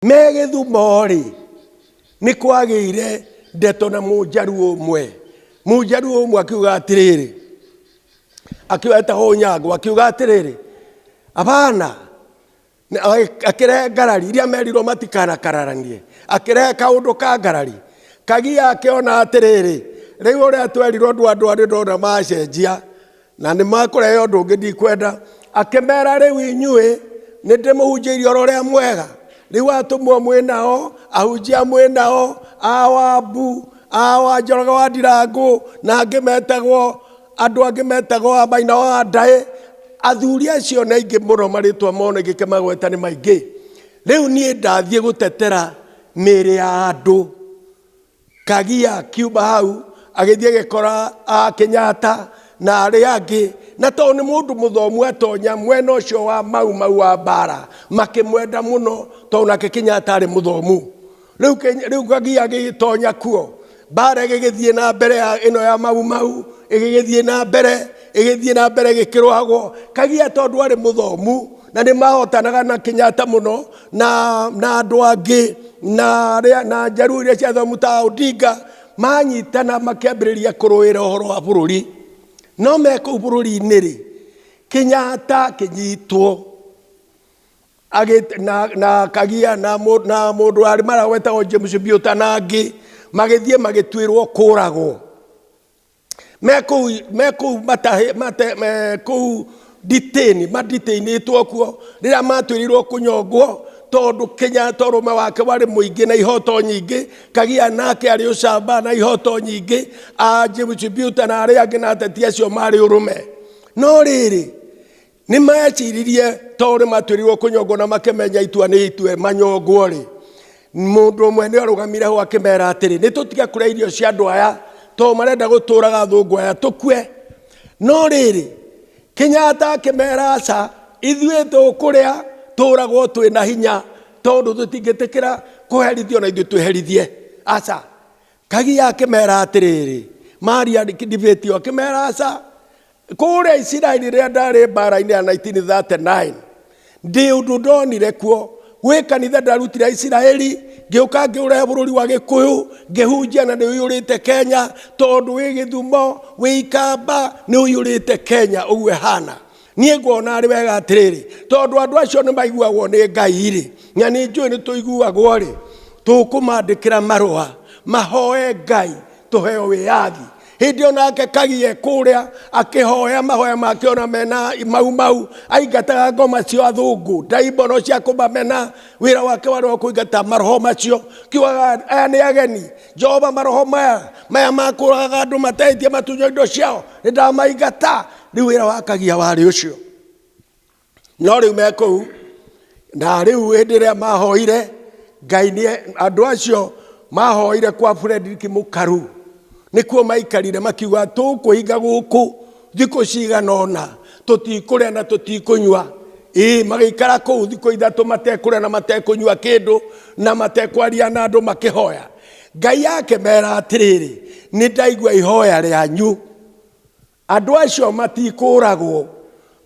Me Gĩthumo-rĩ, nĩ kwagĩire ndeto na Mũnjaruo ũmwe. Mũnjaruo ũmwe akiuga atĩrĩrĩ, akiuga etagwo Onyango, akiuga atĩrĩrĩ, abana, akĩrehe ngarari iria merirwo matikanakararanie, akĩrehe kaũndũ ka ngarari. Kagia akĩona atĩrĩrĩ, rĩu ũrĩa twerirwo ndũ andũ arĩ ndona macenjia, na nĩ makũrehe ũndũ ũngĩ ndikwenda. Akĩmera rĩu inyuĩ nĩ ndĩmũhunjĩirie ũhoro ũrĩa mwega, rĩu atũmwo mwĩ nao, ahunjia mwĩ nao, a Wambu, a wa Njoroge wa Ndirangũ, na angĩ metagwo, andũ angĩ metagwo a Maina wa Ndaĩ, athuri acio nĩ aingĩ mũno marĩtwa mao na ingĩkĩmagweta nĩ maingĩ. Rĩu niĩ ndathiĩ gũtetera mĩĩrĩ ya andũ. Kagia akiuma hau agĩthiĩ agĩkora a Kenyatta na arĩa angĩ, na tondũ nĩ mũndũ mũthomu atonya mwena ũcio wa Mau Mau wa mbara makĩmwenda mũno tondũ nake Kenyatta arĩ mũthomu. Rĩu rĩu Kagia agĩgĩtonya kuo, mbara ĩgĩgĩthiĩ na mbere ya ĩno ya Mau Mau ĩgĩgĩthiĩ na mbere ĩgĩthiĩ na mbere ĩgĩkĩrũagwo. Kagia tondũ arĩ mũthomu na nĩ mahotanaga na Kenyatta mũno na na andũ angĩ na arĩa na njaruo iria ciathomu ta Odinga manyitana makĩambĩrĩria kũrũĩra ũhoro wa bũrũri. No me kũu bũrũri-inĩ rĩ, Kenyatta akĩnyitwo na, na Kagia na, na mũndũ warĩ mara wetagwo James Biuta na angĩ magĩthiĩ magĩtuĩrwo kũragwo. Me kũu me kũu matahe mate me kũu detain madetainĩtwo kuo rĩrĩa matuĩrĩirwo kũnyongwo tondũ Kenyatta ũrũme wake warĩ mũingĩ na ihoto nyingĩ, Kagia nake arĩ ũcamba na ihoto nyingĩ, a James Biuta na arĩa angĩ na ateti acio marĩ ũrũme. No rĩrĩ, Nĩ meciririe tondũ nĩ matuĩrĩirwo kũnyongwo na makĩmenya itua nĩ itue manyongwo-rĩ, mũndũ ũmwe nĩ arũgamire ho akĩmera atĩrĩ, nĩ tũtige kũrĩa irio cia andũ aya tondũ marenda gũtũraga athũngũ aya tũkue. No rĩrĩ, Kenyatta akĩmera aca, ithuĩ tũkũrĩa tũragwo twĩ na hinya tondũ tũtingĩtĩkĩra kũherithio na ithuĩ twĩherithie, aca. Kagia akĩmera atĩrĩrĩ, maria debate ĩyo akĩmera aca, Kũrĩa Isiraeli rĩrĩa ndarĩ mbara-inĩ ya 1939, ndĩ ũndũ ndonire kuo. Gwĩ kanitha ndarutire Isiraeli, ngĩũka ngĩũrehe bũrũri wa Gĩkũyũ, ngĩhunjia na nĩ ũiyũrĩte Kenya, tondũ wĩ Gĩthumo, wĩ Ikamba, nĩ ũiyũrĩte Kenya ũguo ĩhana. Niĩ ngona arĩ wega atĩrĩrĩ, tondũ andũ acio nĩ maiguagwo nĩ Ngai-rĩ, na nĩ njũĩ nĩ tũiguagwo-rĩ, tũkũmandĩkĩra marũa mahoe Ngai tũheo wĩyathi. Hĩndĩ ĩyo nake Kagie kũrĩa akĩhoya mahoya make ona mena Mau Mau, aingataga ngoma cio athũngũ, ndaimono cia kũmamena, wĩra wake warĩ wa kũingata maroho macio, kiugaga aya nĩ ageni, Jehova maroho maya, maya makũragaga andũ mateithie matunywo indo ciao, nĩ ndamaingata. Rĩu wĩra wa Kagia warĩ ũcio. No rĩu me kũu, na rĩu hĩndĩ ĩrĩa mahoire, Ngai nĩ andũ acio mahoire kwa Frederick Mũkaru, nĩkuo maikarire makiuga tũkwĩhinga gũkũ thikũ cigana ũna, tũtikũrĩa na tũtikũnyua. Ĩĩ, magĩikara kũu thikũ ithatũ matekũrĩa na matekũnyua kĩndũ na matekwaria na andũ makĩhoya. Ngai akĩmera atĩrĩrĩ, nĩ ndaigua ihoya rĩanyu. Andũ acio matikũũragwo,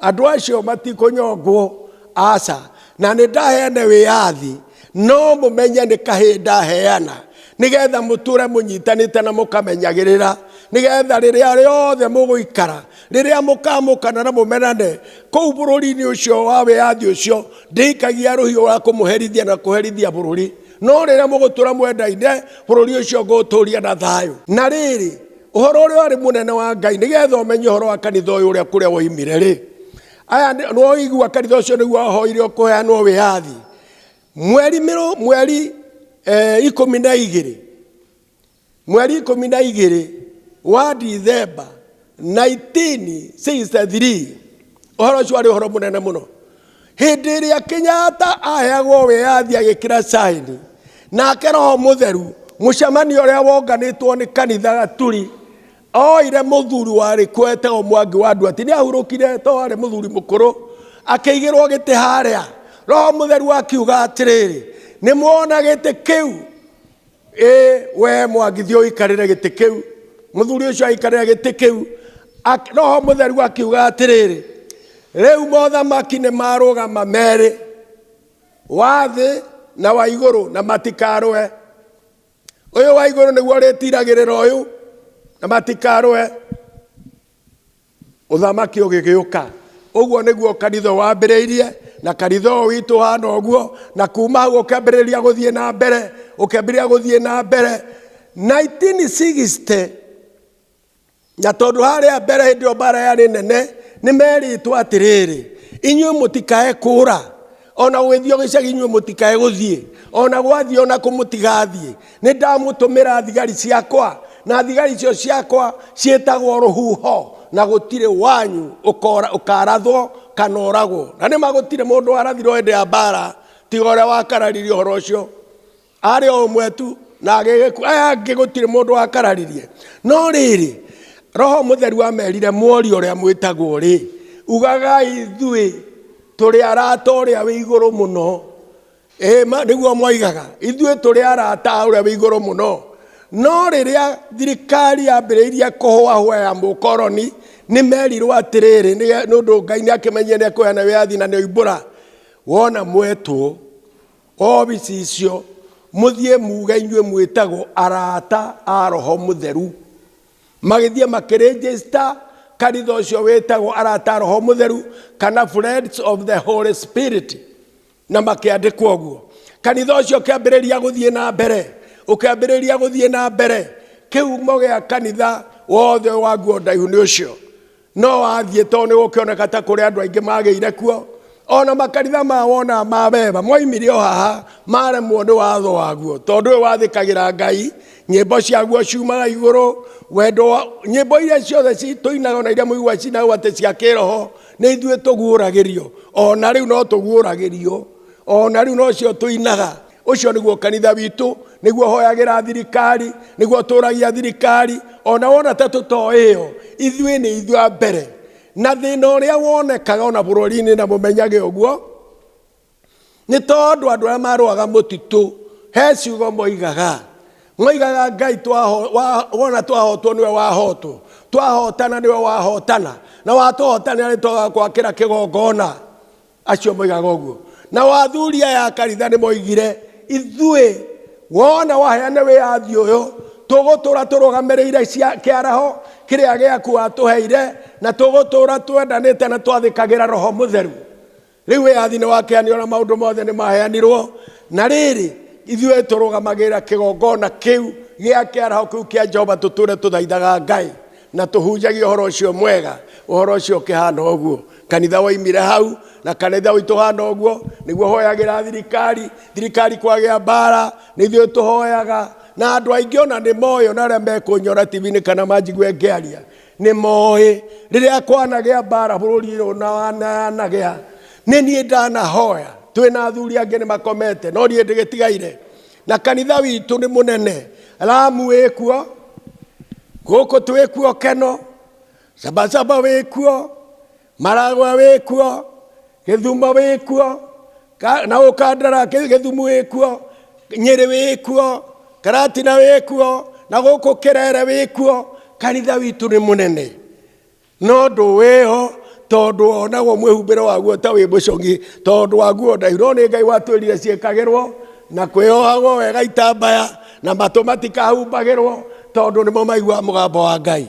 andũ acio matikũnyongwo, aca. Na nĩ ndaheane wĩyathi, no mũmenye nĩ kahĩĩ ndaheana, nĩgetha mũtũre mũnyitanĩte na mũkamenyagĩrĩra, nĩgetha rĩrĩa rĩothe mũgũikara, rĩrĩa mũkamũkana na mũmenane kũu bũrũri-inĩ ũcio wa wĩyathi ũcio, ndĩikagia rũhiũ rwa kũmũherithia na kũherithia bũrũri. No rĩrĩa mũgũtũra mwendaine, bũrũri ũcio ngũũtũria na thayũ. Na rĩrĩ, Ũhoro ũrĩa warĩ mũnene wa Ngai nĩgetha ũmenye ũhoro wa kanitha ũyũ ũrĩa kũrĩa woimire rĩ, aya nĩwaigua kanitha ũcio nĩguo wahoire kũheanwo wĩyathi mweri mĩro mweri 12, mweri 12 wa Dithemba 1963. Ũhoro ũcio warĩ ũhoro mũnene mũno. Hĩndĩ ĩrĩa Kenyatta aheagwo wĩyathi agĩkĩra caĩni, nake Roho Mũtheru, mũcemanio ũrĩa wonganĩtwo nĩ kanitha Gaturi, oire mũthuri warĩ kuo etagwo Mwangi wa Nduati, nĩ ahurũkire tondũ arĩ mũthuri mũkũrũ, akĩigĩrwo gĩtĩ harĩa. Roho Mũtheru akiuga atĩrĩrĩ, nĩ mwona gĩtĩ kĩu? Ĩ we Mwangi thiĩ ũikarĩre gĩtĩ kĩu. Mũthuri ũcio aikarĩra gĩtĩ kĩu, Roho Mũtheru akiuga atĩrĩrĩ, rĩu mothamaki nĩ marũgama merĩ, wa thĩ na wa igũrũ na matikarũe. Ũyũ wa igũrũ nĩguo ũrĩtiragĩrĩra ũyũ na matikarũe. Ũthamaki ũgĩgĩũka. Ũguo nĩguo kanitha wambĩrĩirie, na kanitha ũyũ witũ hana ũguo, na kuma hau ũkĩambĩrĩria gũthiĩ na mbere, ũkĩambĩrĩria gũthiĩ na mbere. 1960 na tondũ harĩa mbere hĩndĩ ĩyo mbara yarĩ nene, nĩ merĩtwo atĩrĩrĩ, inyuĩ mũtikae kũra, ona gũgĩthiĩ gĩcagi inyuĩ mũtikae gũthiĩ, ona gwathiĩ ona kũ mũtigathiĩ, nĩ ndamũtũmĩra thigari ciakwa, na thigari icio ciakwa ciĩtagwo rũhuho, na gũtirĩ wanyu ũkarathwo kana ũragwo. Na nĩma gũtirĩ mũndũ warathirwo hĩndĩ ya mbara tiga ũrĩa wakararirie ũhoro ũcio. Arĩ o ũmwe tu na agĩgĩkua, aya angĩ gũtirĩ mũndũ wakararirie. No rĩrĩ, Roho Mũtheru amerire mworio ũrĩa mwĩtagwo rĩ, ugagai ithuĩ tũrĩ arata ũrĩa wĩ igũrũ mũno. Ĩĩ ma nĩguo moigaga, ithuĩ tũrĩ arata a ũrĩa wĩ igũrũ mũno. No rĩrĩa thirikari yambĩrĩirie kũhũahũa ya mũkoroni, nĩ merirwo atĩrĩrĩ, nĩ ũndũ Ngai nĩ akĩmenyire nĩ ekũheana wĩyathi na nĩ oimbũra, wona mwetwo obici icio mũthiĩ muge inyuĩ mwĩtagwo arata a Roho Mũtheru. Magĩthiĩ makĩrĩnjĩsta kanitha ũcio wĩtagwo arata a Roho Mũtheru kana Friends of the Holy Spirit, na makĩandĩkwo ũguo. Kanitha ũcio ũkĩambĩrĩria gũthiĩ na mbere, ũkĩambĩrĩria gũthiĩ na mbere. Kĩhumo gĩa kanitha wothe wa nguo ndaihu nĩ ũcio. No wathiĩ tondũ nĩ gũkĩoneka ta kũrĩ andũ aingĩ magĩire kuo. Ona makanitha ma wona ma beba moimire o haha maremwo nĩ watho waguo, tondũ ũyũ wathĩkagĩra Ngai, nyĩmbo ciaguo ciumaga igũrũ, wendo wa, nyĩmbo iria ciothe tũinaga ona iria mũigua cinagwo atĩ cia kĩroho, nĩ ithuĩ tũguũragĩrio. Ona rĩu no tũguũragĩrio, ona rĩu nocio tũinaga. Ũcio nĩguo kanitha witũ, nĩguo hoyagĩra thirikari, nĩguo tũragia thirikari, ona wona ta tũtoĩyo, ithuĩ nĩ ithuĩ a mbere. Na thĩna ũrĩa wonekaga ona bũrũri-inĩ na mũmenyage ũguo, nĩ tondũ andũ arĩa marũaga mũtitũ, he ciugo moigaga. Moigaga Ngai wona twahotwo nĩwe wahotwo, twahotana nĩwe wahotana, na watũhotanĩra nĩ twagakwakĩra kĩgongona. Acio moigaga ũguo. Nao athuri aya a kanitha nĩ moigire, ithuĩ wona waheana wĩyathi ũyũ, tũgũtũra tũrũgamĩrĩire kĩaraho kĩrĩa gĩaku watũheire, na tũgũtũra twendanĩte na twathĩkagĩra Roho Mũtheru. Rĩu wĩyathi nĩ wakĩheanirwo na maũndũ mothe nĩ maheanirwo, na rĩrĩ, ithuĩ tũrũgamagĩrĩra kĩgongona kĩu gĩa kĩaraho kĩu kĩa Jehova, tũtũre tũthaithaga Ngai na tũhunjagie ũhoro ũcio mwega. Ũhoro ũcio ũkĩhana ũguo, kanitha woimire hau, na kanitha witũ hana ũguo, nĩguo hoyagĩra thirikari, thirikari kwagĩa mbara, nĩ ithuĩ tũhoyaga, na andũ aingĩ ona nĩ moĩ, ona arĩa mekũnyora TV-inĩ kana manjigue ngĩaria, nĩ moĩ rĩrĩa kwanagĩa mbara bũrũri ũyũ na wanagĩa, nĩ niĩ ndanahoya, twĩna athuri angĩ nĩ makomete, no niĩ ndĩgĩtigaire. Na kanitha witũ nĩ mũnene, Lamu wĩkuo, gũkũ twĩkuo Keno, Sabasaba wĩkuo, Maragwa wĩkuo, Gĩthumo wĩkuo, na Ũkandara Gĩthumu wĩkuo, Nyĩrĩ wĩkuo, Karatina wĩkuo, na gũkũ Kĩrere wĩkuo. Kanitha witũ nĩ mũnene. No ndũĩho tondũ wonagwo mwĩhumbĩre waguo ta wĩ mũcong'i tondũ wa nguo ndaihu. No nĩ Ngai watwĩrire ciĩkagĩrwo na kwĩyohagwo wega itambaya na matũ matikahumbagĩrwo tondũ nĩmo maiguaga mũgambo wa Ngai.